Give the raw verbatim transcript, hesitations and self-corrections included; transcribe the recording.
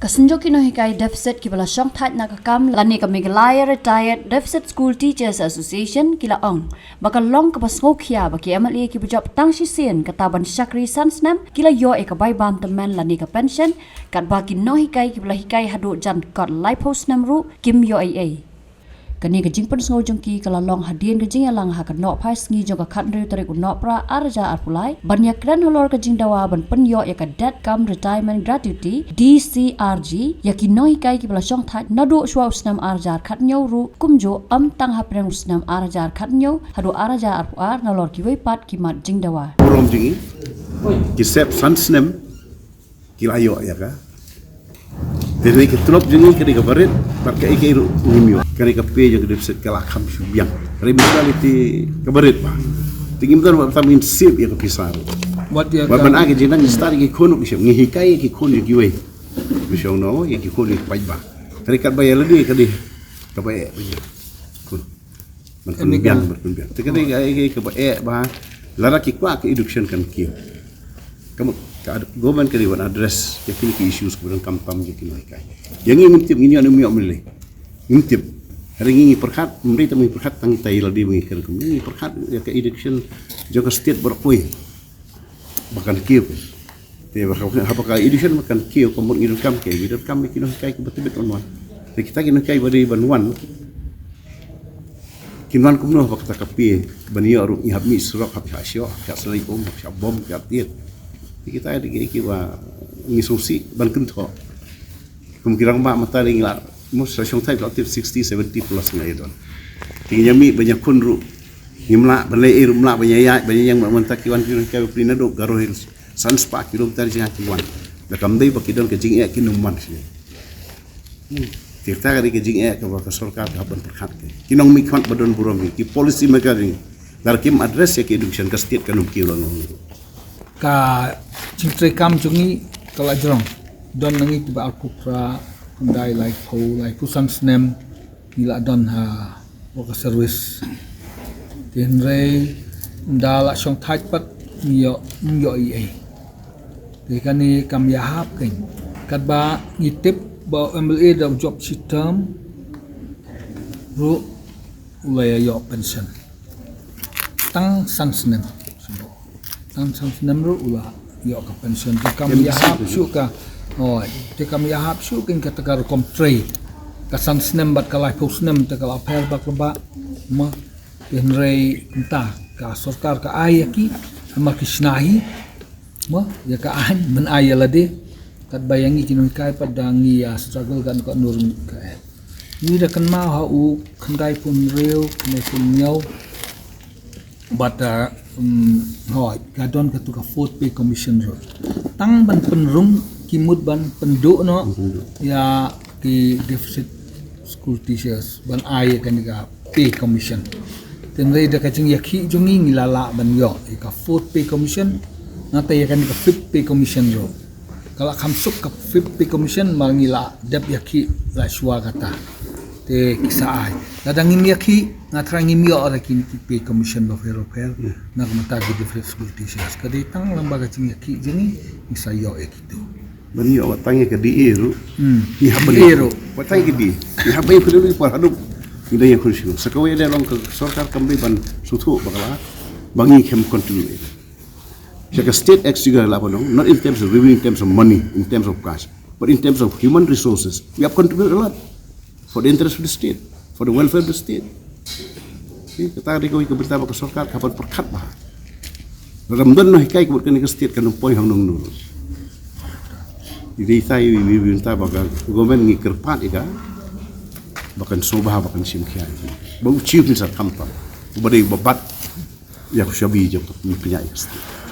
Synjuk ki nonghikai deficit kiba la shongthait na ka kam lane ka Meghalaya Retired Deficit School Teachers Association ki la ong ba ka long kaba sngewkhia ba ki M L A kiba jop tang shisien kata ban shakri san snem ki la ïoh ïa ka bai bam tymmen lane ka pension, katba ki nonghikai kiba la hikai haduh jan kot laiphew snem ruh kim ïoh ei ei. Kane ka jingpynsngew jong ki ka la long hadien ka jingïalang ha ka nohphai sngi jong ka khathynriew tarik u Nohprah arhajar arphew lai ban ïakren halor ka jingdawa ban pynïoh ïa ka Death cum Retirement Gratuity, D C R G, ïa ki nonghikai kiba la shongthait naduh shuwa u snem arhajar khathynñiew ruh kumjuh ym tang hapdeng u snem arhajar khathynñiew haduh arhajar arphew ar nalor kiwei pat ki mat jingdawa. Burom jong ngi, ki sep san snem ki la ïoh ïa ka. Te dei ka tulop jong ngi ka dei kaba rit, bad kaei kaei ruh ngim ïoh. Ka dei ka pei jong ka deficit ka la kham shu biang. Ka dei mentality kaba rit ba. Te ngim don ba tam ngin sep ïa ka pisa ruh. Wat ïa Ba ka ban ai ka jingnang ngi stad ïa ki khun ruh ki shem, ngi hikai ïa ki khun ïa kiwei. Ba shong no ïa ki khun ïa ki paidbah. Ka dei katba ïa lade ka dei kaba eh ba ïa. Khun. Ban Emi pynbiang, ka. ban pynbiang. Te ka dei ka, ka, kaba eh ba lada ki kwah ka education kan kiew. Ka mut ka ad-, government ka dei ban address ïa kine ki issues kiba donkam tam ïa ki nonghikai. Ïa ngi ngim tip, ngin ïoh ne ngim ïoh mynlei. Ngim tip. Hynrei ngi ngi pyrkhat, ym dei tang ngi pyrkhat tang ïa lade ba ngi kren kumne, ngi pyrkhat ïa ka education jong ka state baroh kawei. Ba kan kiew. Te ba ka, haba ka education ba kan kiew, ka mut ngi donkam kaei, ngi donkam ïa ki nonghikai kiba tbit ban wan. Te kita ki nonghikai ba dei ban wan, kin wan kumno haba kata ka pei ban ïoh ruh ngi hap mih surok, hap shah shoh, hap shah salai um, hap shah bom, hap shah tied. Te kita ki, ki, kiba ngi sngewsih ban kynthoh. Kum ki rangbah mynta dei ngi la, mo, sa shongthait la tip sixty, seventy plus nga ïa don. Te ngi ïa mih ban ïakhun ruh. Ngim lah ban leh ei ruh, ym lah ban ïa ïaid ban ïa ïeng, mynta ki wan ki nonghikai ba plie naduh Garo Hills san spah kilometer jong ngi ki wan. Da kam dei ba ki don ka jingeh kin ym wan shuh. Hmm. Te kata ka dei ka jingeh kaba ka sorkar ka hap ban pyrkhat ka. Ki nongmihkhmat ba don burom, ki policy maker, lada kim address ïa ka education, ka state kan ym kiew lano. Ka jingtreikam jong ngi ka la jrong. Don na ngi kiba arphew phra, khyndai, laiphew, laiphew san snem ngi la don ha worker service. Te hynrei ynda la shongthait pat ngi ïoh, ngi ïoh ei ei. Te kane kam ïahap kein. Katba ngi tip ba u M L A da u jop shi term ruh u la ïa ïoh pension. Tang san snem. Tang san snem ruh u la ïoh ka pension. Te kam ïahap shuh ka. Oi, te kam ïahap shuh kein kata ka rukom trei. Ka san snem bad ka laiphew snem te ka la pher bak laba. Ma, te hynrei mynta ka sorkar ka ai ïa ki, namar ki shna hi. Mo, ïa ka aiñ, ban ai ïa lade. Katba ïa ngi ki nonghikai pat da ngi ïa struggle katno katno ruh ka eh. Ngi da kynmaw ha u khyndai phew hynriew, khyndai phew hynñiew. Bad, uh, um, hooid, ka don katu ka Fourth Pay Commission ruh. Tang ban pynrung ki mut ban pynduh noh ïa ki deficit school teachers ban ai ïa kane ka Pay Commission. Te hynrei da ka jingïakhih jong ngi ngi la lah ban ïoh ïa ka Fourth Pay Commission, nangta ïa kane ka Fifth Pay Commission ruh. Ka la kham suk ka Fifth Pay Commission namar ngi la dep ïakhih la shuwa kata. Te ki sa ai. Lada ngim ïakhih, nga tharai ngim ïoh re kine ki Pay Commission bapher bapher na ka bynta ki deficit school teachers. Ka dei tang lyngba ka jingïakhih jong ngi ngi sa ïoh ïa kitu. Ban ïoh wat tang ïa ka D A ruh. Hmm. Ngi hap ban D A ïoh ruh. Wat tang ïa ka D A. Ngi hap ban ïoh ka D A ruh, por haduh ngi dang ïakhun shuh. Sa kawei de long ka sorkar kam dei ban sngewthuh bakla ba ngi khlem continue. Sa ka state exchequer la ban long, not in terms of revenue, in terms of money, in terms of cash, but in terms of human resources, we have contributed a lot for the interest of the state, for the welfare of the state. Te kata dei kawei ka bynta ba ka sorkar ka hap ban pyrkhat bha. Lada ym don nonghikai ka mut kane ka state kan ym poi hangno hangno. Te dei ita i, i, i bynta ba ka government ngi kyrpad ïa ka ba kan sngewbha, ba kan shim khia ïa ki. Ba u chief minister khamtam uba dei uba bat ïa ka shabi jong ka pynïaid ïa ka state.